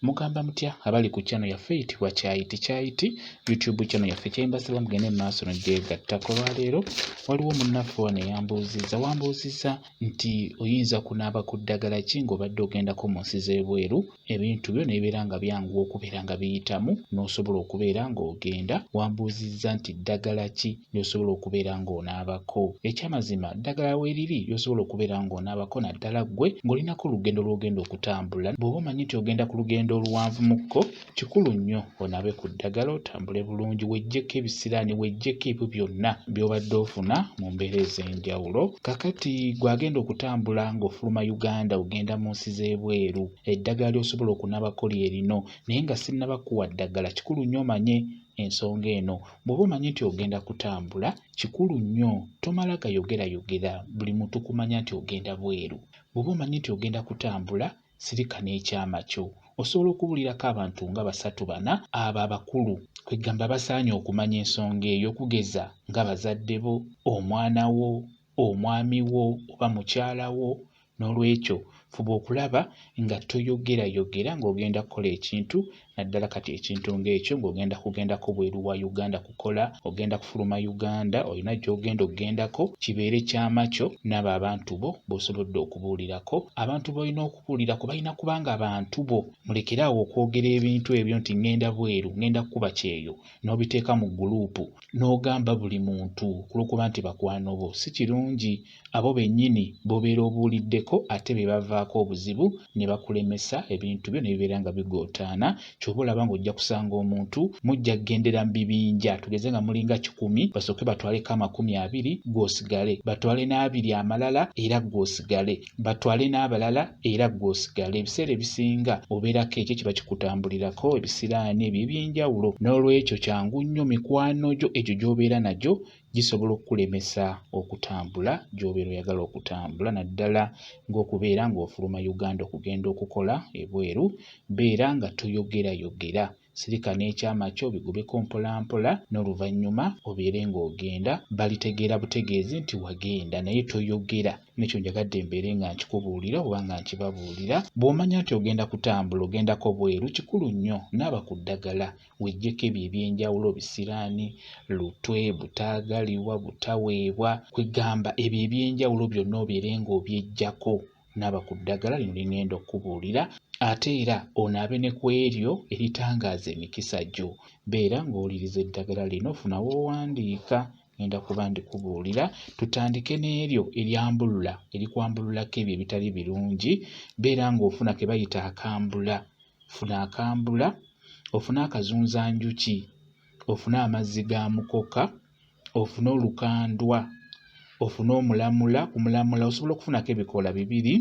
Mugamba mutya abali ku channel yaffe eyitibwa Kyayiti Kyayiti YouTube channel yaffe kyembasaba mugende mu maaso nogyegattako. Olwaleero waliwo munnaffe wano eyambuuzizza, wambuuzizza nti oyinza kunaaba ku ddagala ki ng'obadde ogendako mu nsi z'ebweru ebintu byo nebibeera nga byanguwa okubeera nga biyitamu n'osobola okubeera ng'ogenda. Wambuuzizza nti ddagala ki ly'osobola okubeera ng'onaabako. Ekyamazima ddagala weeriri ly'osobola okubeera ng'onaabako naddala ggwe ng'olinako olugendo lw'ogenda okutambula. Bw'oba omanyi nti ogenda ku lugendo oluwanvumukko, kikulu nnyo onaabe ku ddagala otambule bulungi, weggyeko ebisiraani, weggyeko ebyo byonna by'obadde ofuna mu mbeera ez'enjawulo. Kaakati ggwe agenda okutambula ng'ofuluma Uganda ogenda mu nsi z'ebweru, eddagala ly'osobola okunaabako lye lino. Naye nga sinnaba kukuwa ddagala, kikulu nnyo omanye ensonga eno. Bw'oba omanyi nti ogenda kutambula, kikulu nnyo tomala gayogerayogera buli muntu kumanya nti ogenda bweru. Bw'oba omanyi nti ogenda kutambula, sirika n'ekyama kyo. Osobola okubuulirako abantu nga basatu bana abo abakulu, kweggamba abasaanye okumanya ensonga eyo okugeza nga bazadde bo, omwana wo, omwami wo oba mukyala wo. N'olwekyo fuba okulaba nga toyogerayogera ng'ogenda kukola ekintu naddala kati ekintu ng'ekyo ng'ogenda kugendako bweru wa Uganda kukola, ogenda kufuluma Uganda, olina gy'ogenda okugendako, kibeere kyama kyo n'abo abantu bo b'osobodde okubuulirako. Abantu b'olina okubuulirako balina kuba nga bantu bo. Mulekere awo okwogera ebintu ebyo nti ŋŋenda bweru, ŋŋenda kukuba kyeyo n'obiteeka mu guluupu n'ogamba buli muntu ku lw'okuba nti bakwano bo. Si kirungi. Abo bennyini b'obeera obuuliddeko ate be bavaako obuzibu ne bakulemesa ebintu byo ne bibeera nga bigootaana. Ky'oba olaba ng'ojja kusanga omuntu mujja kugendera mu bibinja tugeze nga mulinga kikumi basooke batwaleko 20 ggwe osigale, batwale n'abiri amalala era ggwe osigale, batwale n'abalala era ggwe osigale. Ebiseera ebisinga obeerako ekyo ekiba kikutambulirako ebisiraani ebyo eby'enjawulo. Noolwekyo kyangu nnyo mikwano gyo egyo gy'obeera nagyo gisobola okukulemesa okutambula gy'obeera oyagala okutambula naddala ng'okubeera ng'ofuluma Uganda okugenda okukola ebweru. Beera nga toyogerayogera, sirika n'ekyama kyo obigobeko mpolampola n'oluvannyuma obeere ng'ogenda. Balitegeera butegeezi nti wagenda naye toyogera. N'ekyo njagadde mbeere nga nkikubuulira oba nga nkibabuulira. Bw'omanya nti ogenda kutambula ogendako bweru, kikulu nnyo naaba ku ddagala weggyeko ebyo eby'enjawulo bisiraani, lutwe, butaagalibwa, butaweebwa, kwegamba ebyo eby'enjawulo byonna obeere ng'obyeggyako. Naaba ku ddagala lino lye ŋŋenda okukubuulira ate era onaabe ne ku eryo eritangaaza emikisa gyo. Beera ng'owuliriza eddagala lino, funa w'owandiika ŋŋenda kuba ndikubuulira. Tutandike n'eryo eryambulula, erikwambululako ebyo ebitali birungi. Beera ng'ofuna ke bayita akambula. Funa akambula, ofune akazunzanjuki, ofune amazzi ga mukoka, ofune olukandwa, ofune omulamula. Ku mulamula osobola okufunako ebikoola bibiri,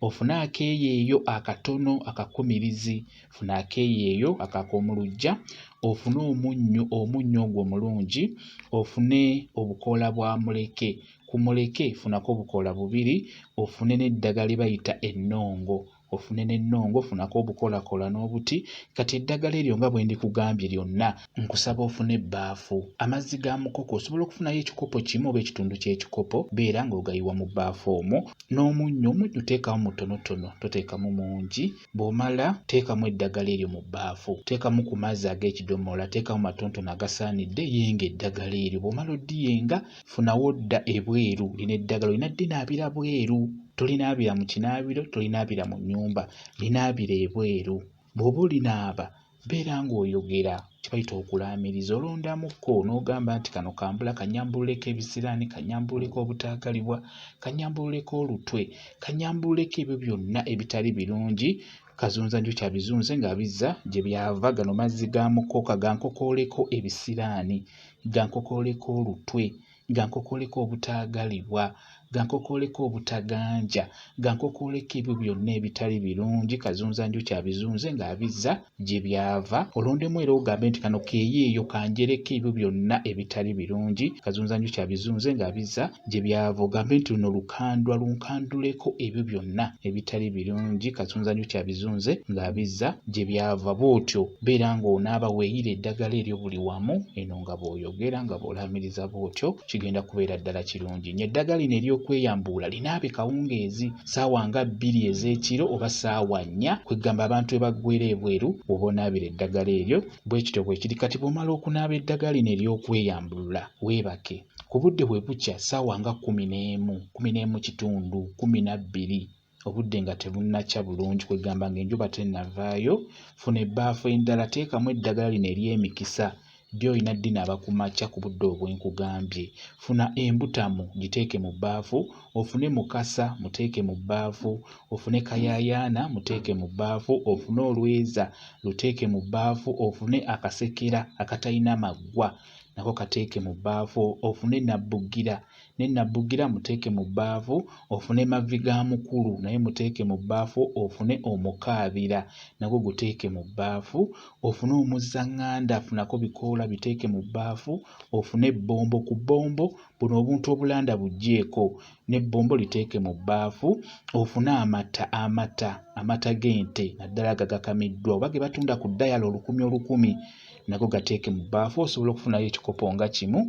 ofune akeeyeeyo akatono akakumirizi, funa akeeyeeyo ak'ak'omu luggya, ofune omunnyo, omunnyo ogwo omulungi, ofune obukoola bwa muleke. Ku muleke funako obukoola bubiri, ofune n'eddagala lye bayita ennongo. Ofune n'ennongo, funako obukolakola n'obuti. Kati eddagala eryo nga bwe ndikugambye lyonna, nkusaba ofune ebbaafu. Amazzi ga mukoka osobola okufunayo ekikopo kimu oba ekitundu ky'ekikopo, beera ng'ogayiwa mu bbaafu omwo. N'omunnyo, omunnyo teekamu mutonotono, toteekamu mungi. Bw'omala teekamu eddagala eryo mu bbaafu. Teekamu ku mazzi ag'ekidomola, teekamu matonotono agasaanidde, yenga eddagala eryo. Bw'omala oddiyenga, funa w'odda ebweru. Lino eddagala olina ddinaabira bweru. Tolinaabira mu kinaabiro, tolinaabira mu nnyumba, linaabira ebweru. Bw'oba olinaaba beera ng'oyogera kye bayita okulaamiriza. Olondamukko n'ogamba nti kano kambula kannyambululeko ebisiraani, kannyambululeko obutaagalibwa, kannyambululeko olutwe, kannyambululeko ebyo byonna ebitali birungi. Kazunzanjuki abizunze ng'abizza gye byava. Gano mazzi ga mukoka gankokooleko ebisiraani, gankokooleko olutwe, gankokooleko obutaagalibwa, gankokooleko obutaganja, gankokooleko ebyo byonna ebitali birungi. Kazunzanjuki abizunze ng'abizza gye byava. Olondemu era ogambe nti kano keeyeeyo kanjereko ebyo byonna ebitali birungi. Kazunzanjuki abizunze ng'abizza gye byava. Ogambe nti luno lukandwa lunkanduleko ebyo byonna ebitali birungi. Kazunzanjuki abizunze ng'abizza gye byava. Bw'otyo beera ng'onaaba weeyiire eddagala eryo buli wamu eno nga bw'oyogera nga bw'olaamiriza bw'otyo kigenda kubeera ddala kirungi nnyo. Eddagala lino ery'oku. ery'okweyambuula linaabe kawungeezi ssaawa nga 2 ez'ekiro oba ssaawa 4, kwegamba abantu we baggweera ebweru w'oba onaabira eddagala eryo. Bwe kityo bwe kiri. Kati bw'omala okunaaba eddagala lino ery'okweyambulula, weebake. Ku budde bwe bukya ssaawa nga 11, 11:15, 12, obudde nga tebunnakya bulungi, kwegamba ng'enjuba tennavaayo, funa ebbaafu endala, teekamu eddagala lino ery'emikisa ly'olina ddinaaba ku makya ku budde obwo bwe nkugambye. Funa embutamu giteeke mu bbaafu, ofune mukasa muteeke mu bbaafu, ofune kayaayaana muteeke mu bbaafu, ofune olweza luteeke mu bbaafu, ofune akasekera akatalina maggwa nako kateeke mu bbaafu, ofune nabbugira ne nabbugira muteeke mu bbaafu, ofune mavi ga mukulu naye muteeke mu bbaafu, ofune omukaabira nagwo guteeke mu bbaafu, ofune omuzzanganda funako bikoola biteeke mu bbaafu, ofune ebbombo ku bbombo buno obuntu obulanda buggyeeko n'ebbombo liteeke mu bbaafu, ofune amata amata amata g'ente naddala ago agakamiddwa oba ge batunda ku ddayala olukumi olukumi nago gateeke mu bbaafu, osobola okufunayo ekikopo nga kimu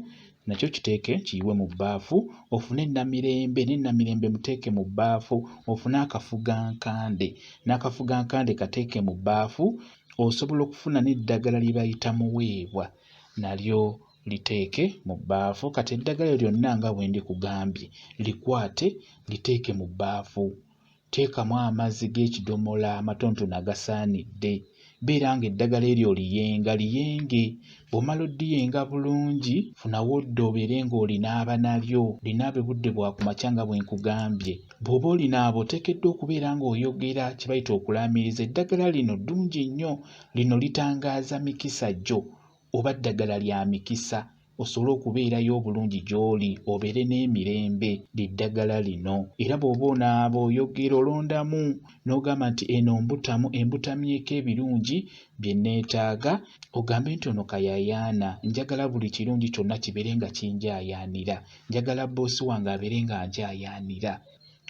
nakyo kiteeke kiyiwe mu bbaafu, ofune namirembe ne namirembe muteeke mu bbaafu, ofune akafugankande n'akafugankande kateeke mu bbaafu, osobola okufuna n'eddagala lye bayita muweebwa nalyo liteeke mu bbaafu. Kati eddagala eryo lyonna nga bwe ndikugambye likwate liteeke mu bbaafu. Teekamu amazzi g'ekidomola amatonotono agasaanidde. Beera ng'eddagala eryo oliyenga liyenge. Bw'omala oddiyenga bulungi, funa w'odda obeere ng'olinaaba nalyo. Linaabe budde bwa ku makya nga bwe nkugambye. Bw'oba olinaaba oteekeddwa okubeera ng'oyogera kye bayita okulaamiriza. Eddagala lino ddungi nnyo, lino litangaaza mikisa gyo oba ddagala lya mikisa osobole okubeerayo obulungi gy'oli obeere n'emirembe lye ddagala lino. Era bw'oba onaaba oyogera olondamu n'ogamba nti eno mbutamu embutamyeko ebirungi bye neetaaga, ogambe nti ono kayayaana njagala buli kirungi kyonna kibeere nga kinjaayaanira, njagala bboosi wange abeere nga anjaayaanira.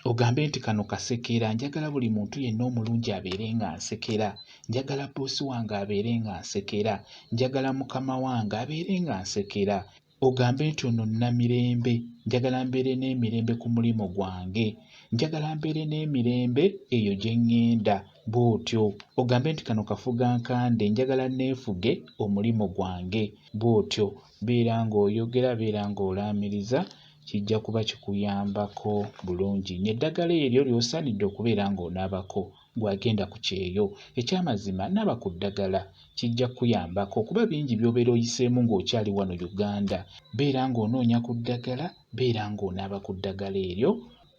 Ogambe nti kano kasekera njagala buli muntu yenna omulungi abeere nga nsekera, njagala bboosi wange abeere nga nsekera, njagala mukama wange abeere nga nsekera. Ogambe nti ono Namirembe njagala mbeere n'emirembe ku mulimu gwange, njagala mbeere n'emirembe eyo gye ŋŋenda bw'otyo. Ogambe nti kano kafugankande njagala neefuge omulimu gwange bw'otyo. Beera ng'oyogera, beera ng'olaamiriza kijja kuba kikuyambako bulungi nnyo. Eddagala eryo ly'osaanidde okubeera ng'onaabako ggwe agenda ku kyeyo. Eky'amazima naaba ku ddagala kijja kukuyambako kuba bingi by'obeera oyiseemu ng'okyali wano Uganda. Beera ng'onoonya ku ddagala, beera ng'onaaba ku ddagala eryo.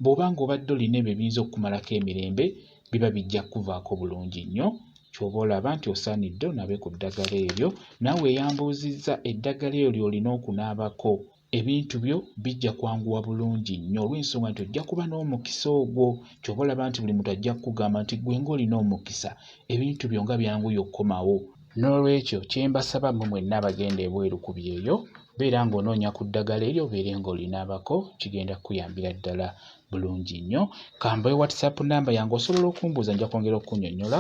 Bw'oba ng'obadde olina ebyo ebiyinza okukumalako emirembe biba bijja kukuvaako bulungi nnyo. Ky'oba olaba nti osaanidde onaabe ku ddagala eryo. Naawe eyambuuzizza eddagala eryo ly'olina okunaabako ebintu byo bijja kwanguwa bulungi nnyo olw'ensonga nti ojja kuba n'omukisa ogwo. Ky'oba olaba nti buli muntu ajja kukugamba nti ggwe ng'olina omukisa, ebintu byo nga byanguye okukomawo. Noolwekyo kye mbasaba mmwe mwenna abagenda ebweru ku byeyo, beera ng'onoonya ku ddagala eryo obeere ng'olinaabako, kigenda kukuyambira ddala bulungi nnyo. Ka mbawe WhatsApp nnamba yange osobola okumbuuza nja kwongera okukunnyonnyola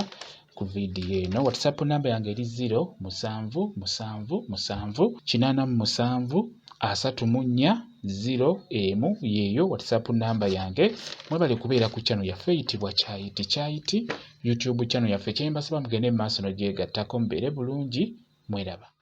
ku vidiyo eno. WhatsApp nnamba yange eri 0 7 7 7 87 34 0 1 yeeyo WhatsApp nnamba yange. Mwebale kubeera ku channel yaffe eyitibwa Kyayiti Kyayiti, YouTube channel yaffe. Kye mbasaba mugende mu maaso n'ogyegattako mubeere bulungi, mweraba.